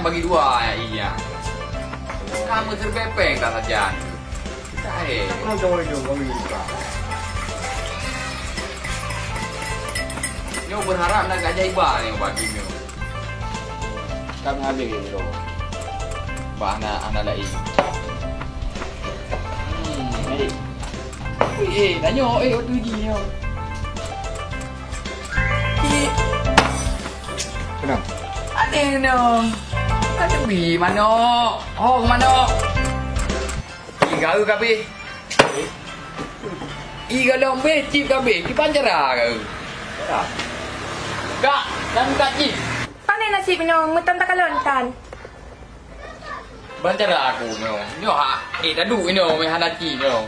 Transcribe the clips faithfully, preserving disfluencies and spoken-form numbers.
Bagi dua ya iya. Kamu serbepeng tak saja. Tak eh. Kamu jauh jauh kami buka. Nyoe berharap nak keajaiban yang bagi nyoe. Kami habis ni bro. Bah anak anak lain. Hmm. Eh, eh, tanya eh waktu lagi nyoe. Kenapa? Ada no. Ada bi manok. Hong manok. Tiga kabeh. Iga lom beh cip kabeh. Kiban cara kau. Kak, dan kak cip. Pane nasib nyoe meutan takalon tan. Ban cara aku nyoe. Nyoe ha. Eh tadu nyoe meh hana cip nyoe.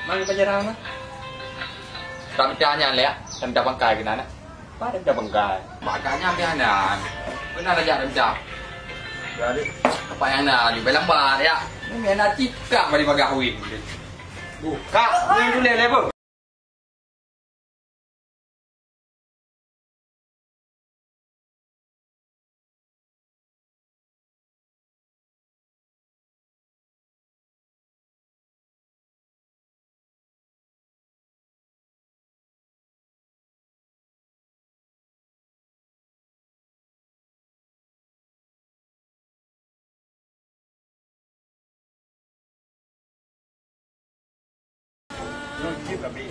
Mari ban cara mah. Tak pecah nyan leh. Tanda bangkai kena nak. Pada dah bengkai. Makanya biar nan. Benar aja rencah. Jadi apa yang nak di lambat ya? Ini nak cipta bagi bagah win. Buka. Ni dulu level. Nyoe cit Abi.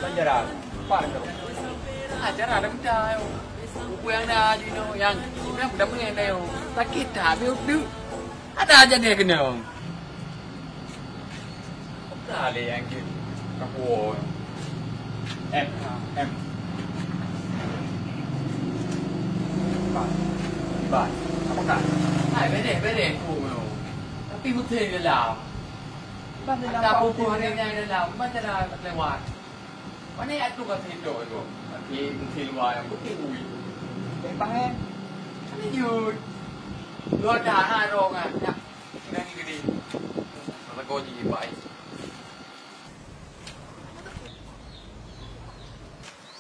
Banjaran. Pan tu. Acara ada muda yo. Buku yang ada jinoe yang yang muda mengenai yo. Sakit tak habis tu. Ada aja dia kena. Ada le yang ke. Kapur. M. M. Ban. Ban. Apa kan? Hai, bede, bede. Tapi betul dalam. Ada apa-apa hari ni dalam. Macam dah lewat. Mana aku kat situ tu? Tapi mesti luar yang betul. Tembang eh. Mana jut? Luar dah ada orang ah. Nak. Dah ni gede. Masa kau jadi baik.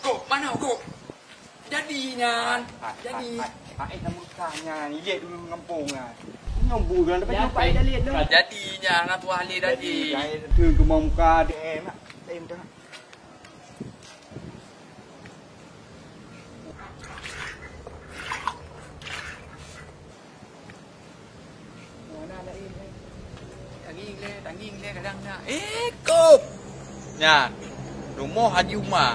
Kok mana kok? Jadi nyan. Jadi. Ai nama kah nyan. Ilet dulu ngampung nyan. Nyombu kan dapat jumpa ilet dulu. Jadi nyan nak tuah le jadi. Ai tu kemau muka deh. Mak. Tem dah. Tangieng lé, tangieng lé kadang na. Eh, kop! Nyan, rumoh Haji Uma.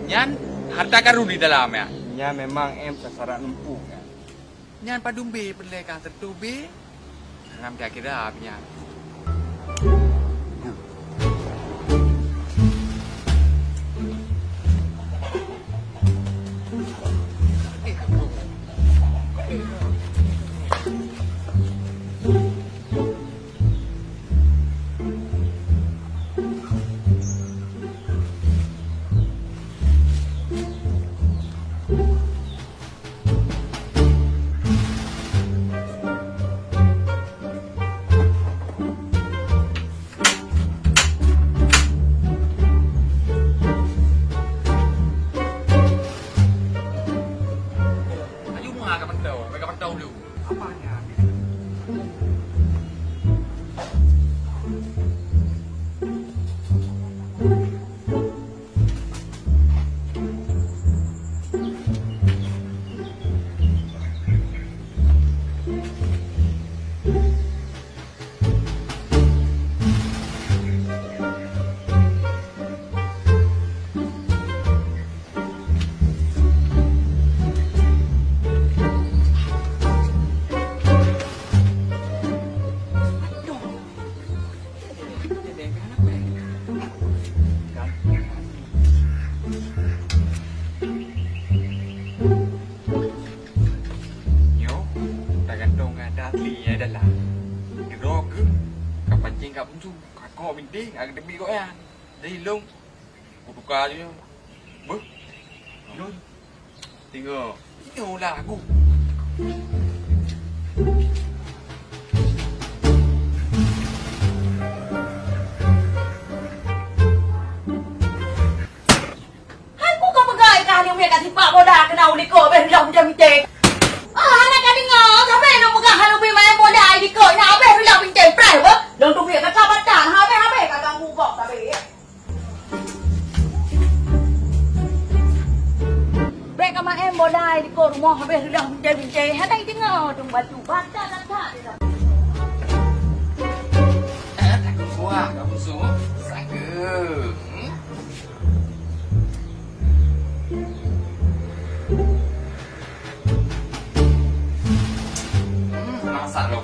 Nyan harta karun di dalam ya. Nyan memang em sasaran empuk ya. Nyan padum be peureulée ka teutobe. Ngam kira-kira nyan. Ayu mua ka pentau, ka pentau dulu. Apanya? Nyoe tagantong ada asli ya dalam. Kedua ke kapancing kat musuh, kakok binti, aku tepi kok ya. Jadi long, aku tukar je. Beuh. Nyoe. Tengok. Nyoe lah aku. Hai ku kau peugah kah ni weh ka sipak bola kena uliko beh lom jam mite. Ah, anak ka dengar. Batu bata lagak. Eh, takut kuah, kamu semua. Sakeung. Hmm? Hmm, masak loh.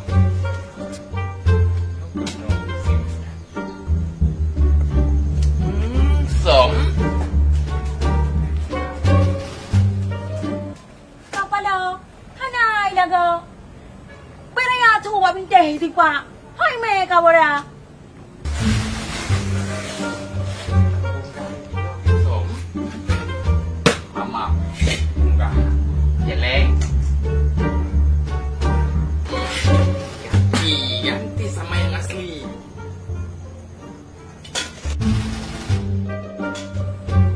Hmm, som. Kapala, hana ai lagoe. Beu raya su bak bintéh sipak. Hai mé ka bora. Mama, enggak. Jeleng. Ganti, ganti sama yang asli.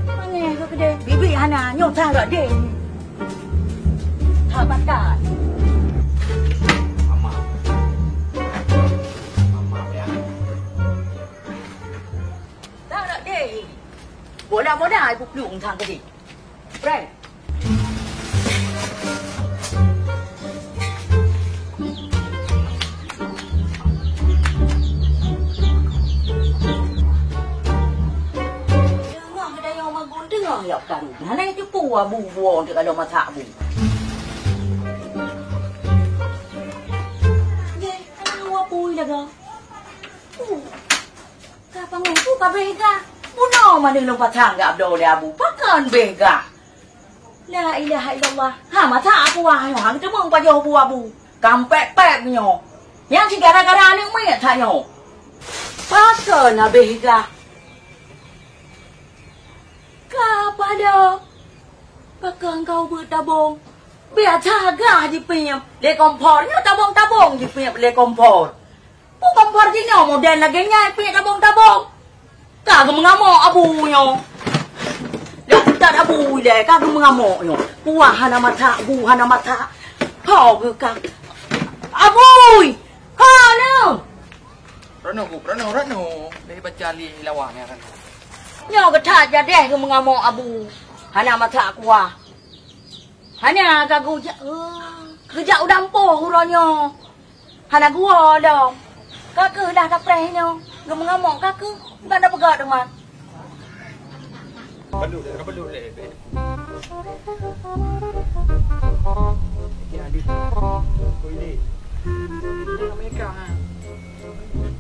Mana yang kau kedai? Bibi hana, nyoe cara deh. Tak pakai. Mama. Mama ya. Tak nak deh. Bola-bola ibu peluk entang tadi. Prank. Teungoh geutanyoe magun teungoh ya karu. Hana cupu abu buo untuk kalau masak abu. Ye, hana apui lagoe. Uh. Ka pangai tu ka beh gah. Bunoe mandum lôn pasang gak abloe lé abu. Pakon beh gah. La ilaha illallah. Ha, masa aku wah nyoe, hang teumong pajoh bu abu. Kampek-pek nyoe. Nyang si gara-gara aneuk miet that nyoe. Pakon habéh gah. Ka pada. Pakon kau beutabong. Biasa gah jipiep. Lé kompor nyoe tabong-tabong jipiep lé kompor. Peue kompor jinoe model lagèe nyan pih tabong-tabong. Ka geumeungamok abu nyoe. Lé utat abu ilèe ka geumeungamok nyoe. Kuah hana masak, bu hana masak. Ho geuh ka. Abui! Ho nyoe! Rano, Bu, Rano, Rano. Lé baca li lawa ni Rano. Nyoe geuthat jadeh geumeungamok abu. Hana masak kuah. Hana ka geujak, eh, geujak u lampôh uroe nyoe. Hana geuwoe lom. Ka keuh dah tapreh nyoe. Geumeungamok ka keuh. Bukan tapeugah teuma. Ka beudôh lé, ka beudôh lé, Beb. Ini adit. Kau ini. Ini Amerika, ha.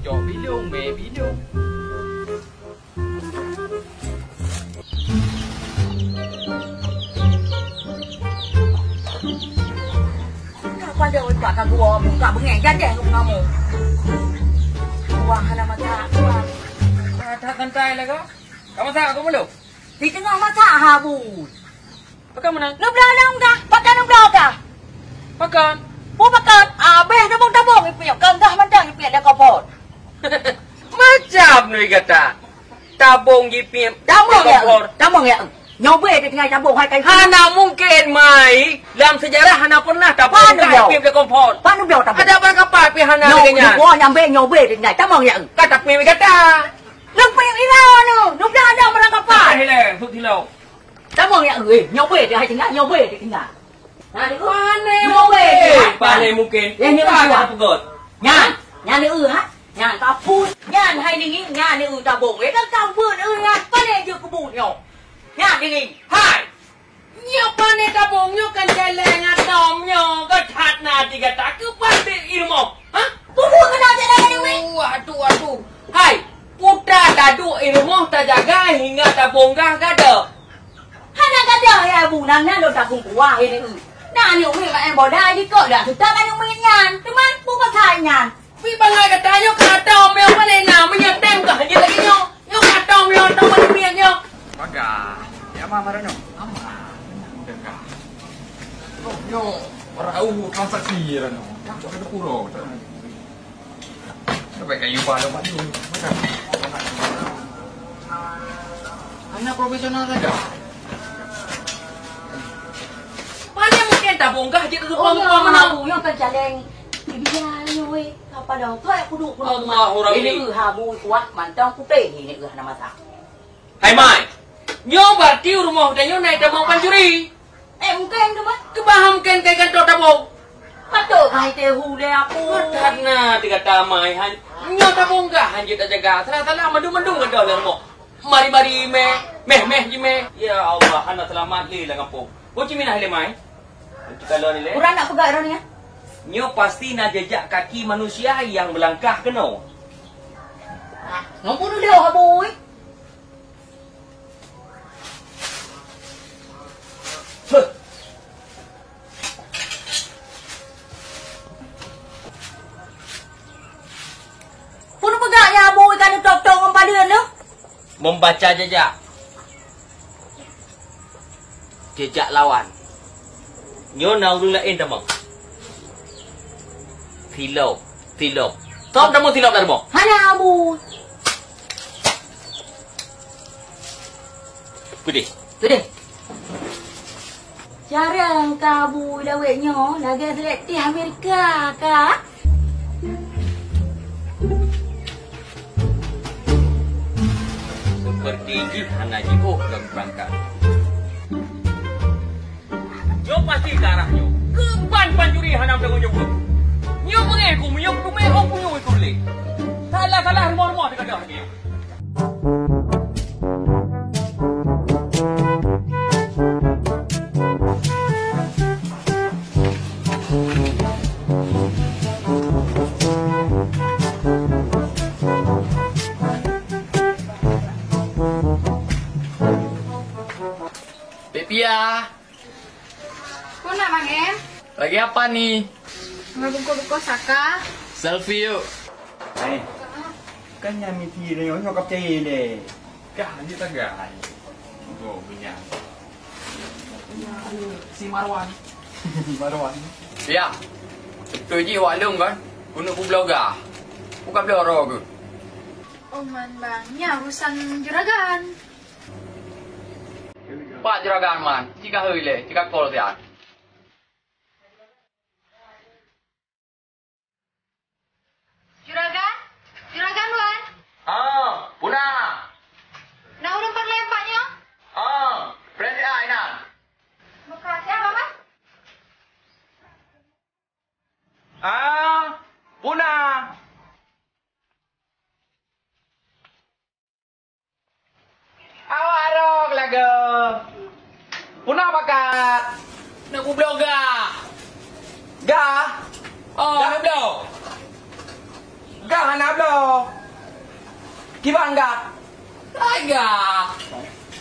Cok bilung, Beb, bilung. Ka pada utak ka gua buka bengeng jadeh kau mengamuk. Wah, hana masak, wah. Ka that santai lah kau. Ka masak aku belum? Di tengah masak ha, Bu. Pakon meunan? Neubloe lom gah, pakon neubloe gah? Pakon? Peue pakon? Abéh tabong-tabong ipiep, kan gah mantong ipiep lé kompor. Macam nui gata. Tabong jipiep lé kompor. Tamong ya, tamong ya. Nyoe bèe teutinggai tabong hai kai. Hana mungkin, Mai. Lam sejarah hana pernah tabong gah ipiep lé kompor. Pan neubloe tabong. Ada barang kapal pih hana lagèe nyan. Nyoe bèe nyang bèe nyoe bèe teutinggai. Tamong ya. Ka tapiep gata. Neupeuék ira nyoe, neubloe ada barang kapal. Hai lé, sut hilo. Tamong ya, eh, nyoe bèe teuh hai tinggai, nyoe bèe teuh tinggai. Nah, ni, pane nyoe bèe mungkin. Teuh hai. Pane mungkin. Eh, ni, ka peugöt. Nyan, nyan ni, eh, ha? Nyan kaput. Nyan hai ni, nyan ni, eh, tabong. Eh, kan kaput, eh, nyan pane jeuet keubut nyoe. Nyan ni. Hai. Nyoe pane tabong nyoe kan jeleng atom nyoe, ka that na di gata keuh pabék i rumoh. Ha? Peue keunan cak lagèe nyoe? Aduh, aduh, aduh. Hai, putra taduek i rumoh tajaga hingga tabong gah gata. Hana gata ya bu nan na lôn tabong kuah ini. Na nyoe mi mak em boda jikok dak tetap anu mi nyan. Teuma peue pasai nyan? Pi bangai gata nyoe ka atom nyoe pane na meunyoe tem kah jeuet lagèe nyoe. Nyoe ka atom nyoe, atom manusia nyoe. Bagah. Ya ma marah nyoe. Ama. Dengar. Nyoe rau transaksi rano. Cok ke pura. Sampai kayu pada maju. Anak profesional saja. Pane mungkin tabong gah jeuet keu peue mana? Nyoe kan caleng. Biar nyoe weh. Apa dah? Kau yang kudu kudu. Allahu Rabbi. Ini ha bu kuah mantong putih ini eh nama tak. Hai Mai. Nyoe berarti rumoh geutanyoe na itamong pancuri. Eh, mungkin tu mah. Keubah mungkin kai kantô tabong. Patôt hai tehu lé aku. That na teuka tamai han. Nyoe tabong gah han jeuet tajaga. Salah-salah mandum-mandum gadôh lam rumoh. Mari-mari meh, meh-meh jimeh. Ya Allah, hana seulamat lé lam gampông. Ho ci minah lé mai. Hantu kalon ilèe. Urang nak peugah droeneuh nyan? Nyoe pasti na jejak kaki manusia nyang meulangkah keunoe. Ah, ngon bunoe lé Abu, eh. Huh. Peue neupeugah nyan Abu, ikan neutôp-tôp ngon padeueng nyoe? Membaca jejak. Jejak lawan. Nyoe na ureueng laén tamong. Silop, silop. Tom tamong silop lam rumoh. Hana, Abu. Peudeh. Peudeh. Cara ka Abu lawét nyoe lagèe selektif Amerika ka. Seperti jih hana jiôh lom perangkat. Nyoe pasti ke arah nyoe. Keuban pancuri hana tanggung jaweueb. Nyoe beungéh ku miyueb, teumé ôn punyueng ikot lé. Salah-salah rumoh-rumoh teugadôh lagèe nyoe. Bek Pia. Peue na, Mang Em? Lagi apa ni? Meubungkus-bungkus saka. Selfie yuk. Hai. Kan nyan misi lé nyoe, nyoe ka peucaya lé. Kah lanjut tagak. Go, minyak. Si Marwan. Marwan. Ya. Beutôi jih awak lôn kan. Keuneuk peubloe gah. Bukan bloe roe keuh. Oh, man, Bang. Nyan urusan juragan. Pak juragan man, cit ka heu ilèe, cit ka call siat. Juragan? Juragan wan? Ah, peue na? Na ureueng peureulèe bak nyoe? Ah, peureulèe ai na. Makasih, Abang, Bang. Ah, peue na? Awak rhok lagoe. Peue na pakat? Neuk peubloe gah. Gah? Oh, gah? Neubloe. Gah hana bloe. Kiban gah? Hai gah.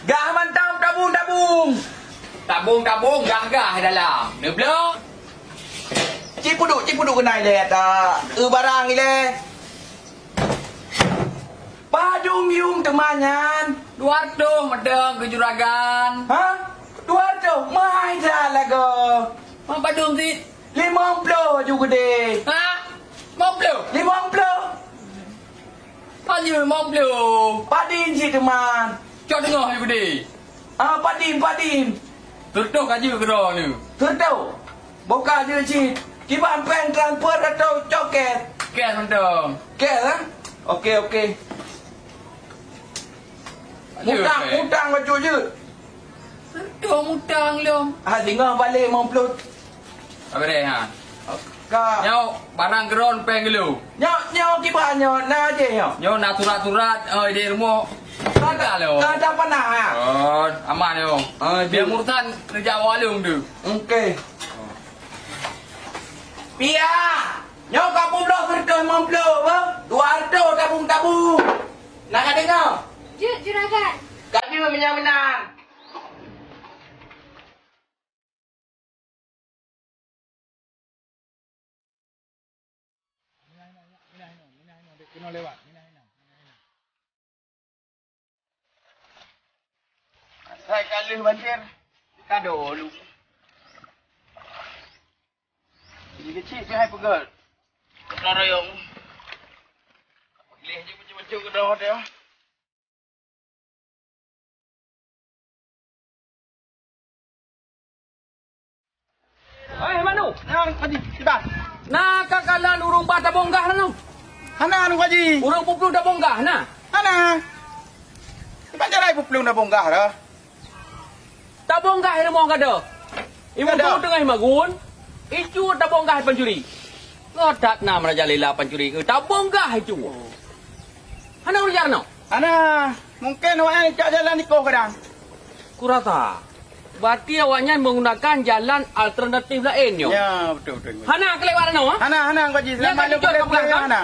Gah mantong tabung-tabung. Tabung-tabung, gah-gah dalam. Neubloe. Cit peuduek, cit peuduek keunan ilèe ata. Eu barang ilèe. Padum yuem teuma nyan? Dua reutôh mantong keu juragan. Ha? Dua reutôh? Meuhai that lagoe. Ma padum cit? Limong ploh aju geudeh. Ha? Limong ploh? Limong ploh. Pajoh limong ploh? Padum cit teuma? Cok teungoh aju geudeh. Ah, padum, padum. Teutoh ka jeuet keudroe nyoe. Teutoh. Boh ka jeuet cit. Kiban pèng transfer atau cok cash? Cash mantong. Cash, eh? Oke, oke. Jeuet mutang, pèng. Mutang bacut jeuet. Teutoh mutang lom. Ah, singoh balek limong ploh. Abéh, ha. Ka. Nyoe barang keudroe pèng kilo. Nyoe, nyoe kiban nyoe, na jih nyoe. Nyoe na surat-surat, eh, di rumoh. Ka, ka, ka, ka panah, ha? Oh, aman nyoe. Ah, biar jih. Urusan kerja warung tu. Oke. Pia, nyoe ka peubloe seratus lima puluh, bah? Dua ratus tabung-tabung. Na ka deungoe? Jeuet, juragan. Ka jeuet meunan-meunan. Asai ka lheueh banjir, ka dolu. Jadi kecil pih hai peugöt. Kena royong. Leh je macam-macam kena dia. Eh, Manu. Nah, Haji, kita. Na ka kalon ureueng ba tabong gah na? Hana, Haji. Ureueng peubloe tabong gah na? Hana. Iban jalan peubloe tabong gah dah. Tabong gah i rumoh gata. Ibu tu teungoh magun. Icu tabongkah pancuri. Ngon that na merajalela pancuri ke tabongkah icu. Hana ureueng nyoe? Hana, mungkin awaknyan cok jalan ikoh kadang. Kurasa. Berarti awaknyan menggunakan jalan alternatif lain nyoe. Ya, betul, betul. Hana kelewat nyoe, ha? Hana, hana, Pak Haji. Nyoe selama ka jujur ka peugah, kan? Hana.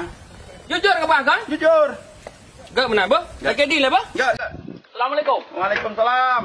Jujur ka peugah, kan? Jujur. Gak benar, bah? Gak. Sakit di lah, bah? Gak, gak. Assalamualaikum. Waalaikumsalam.